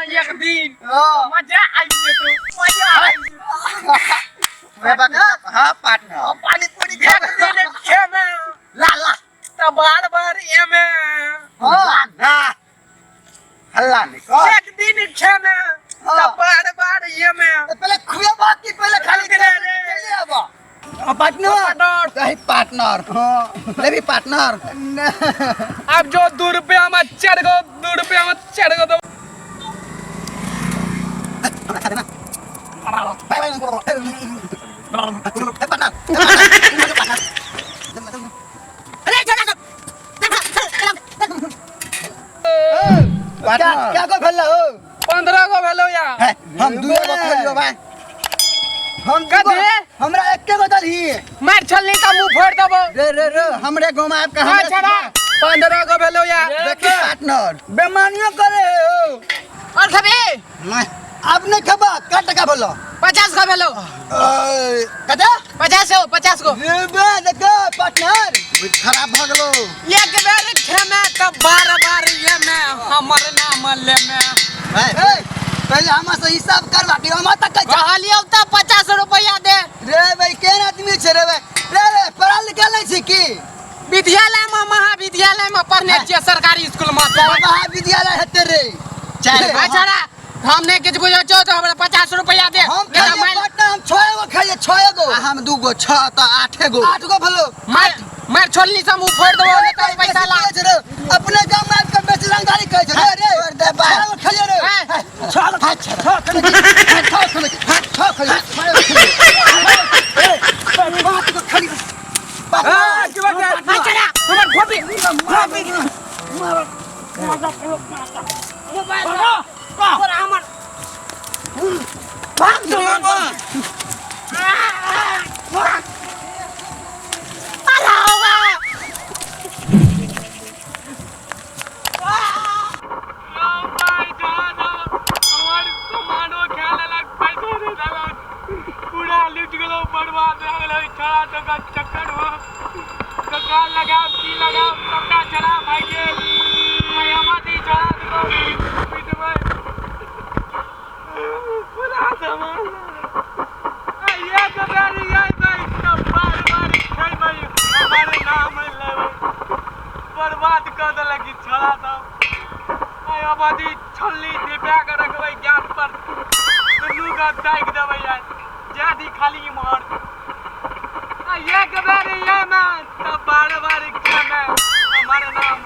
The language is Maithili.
ने एक दिन हाँ। मजा आई जेतो, मजा आई जेतो। हाँ पार्टनर, पानी पूरी एक दिन खेमे ला ला त बार बार एमे। हाँ ना हल्ला नहीं कर। एक दिन खेमे त बार बार एमे। पहले खुएबा कि पहले खाली रे रे। चले आबा? Partner, partner. पार्टनर लेबी पार्टनर? अब जो 2 रुपया में 4 गो, 2 रुपया में 4 गो दो। क्या क्या को भेलो? 15 गो भेलो या। हम 2 गो खेलियो भाई, हम कथी? हमरा एके गो दलही। मार छलनी त मुंह फोड़ देबो। रे रे रे, हमरे गांव में आबि के हाँ छड़ा, 15 गो भेलो या। देखी पार्टनर बेमानियो करे हो। और खबे? नहीं, अब नहीं खबा। का टका बोलो? 50 गो भेलो। कते? 50 हो, 50 गो। रे बे देखो पार्टनर खराब भ गेलो। एक बेर खेमे त बार बार ये में हमर नाम ले में। ए, पहले हमरा से हिसाब करवा के हम तक कहलियौ त 50 रुपया दे। रे भाई, केहन आदमी छै रे भाई? रे रे, पढ़ल लिखल नहीं छै की? विद्यालय में, महाविद्यालय में पढ़ने छियै, सरकारी स्कूल में। महाविद्यालय हेतै रे। चल अच्छा, हम नहीं किछु बुझै छौ तऽ हमरा 50 रुपया दे। हम नहीं तऽ खाइए मारि पार्टनर, हम 6 गो खाइए, 6 गो। हम 2 गो, 6 तऽ 8 गो, 8 गो भेलो। मार मार छोलनी से मुंह फोड़ देबो, नहीं तऽ पैसा ला। अपने गांव में आबि के बेसी रंगदारी करै छै रे। रे दे बा, 6 गो खाइए रे। 6 गो, 6 खाइए, 6 खाइए, 6 खाइए, 5 गो खाइए। की बात है? हमर घोपी मोबाइल तोरा हमर भाग जो। अरे होगा। पूरा लुट गेलो, बर्बाद भए गेलो छोड़ा सबके चक्कर में। दुकान लगाब की लगाब, सबटा छोड़ा भागि गेल। आबादी छोड़ा देलक पिटबै पूरा सामान। एक बेर अयबै तऽ बार बार खेबै, हमर नाम लेबै। बर्बाद कऽ देलक ई छोड़ा सब। आइ आबादी छोलनी धिपा कऽ रखबै गैस पर, दुनू के दागि देबै आइ। जा दी खाली इम्हर। आ एक बेर एमे तऽ बार बार खेमे, हमर नाम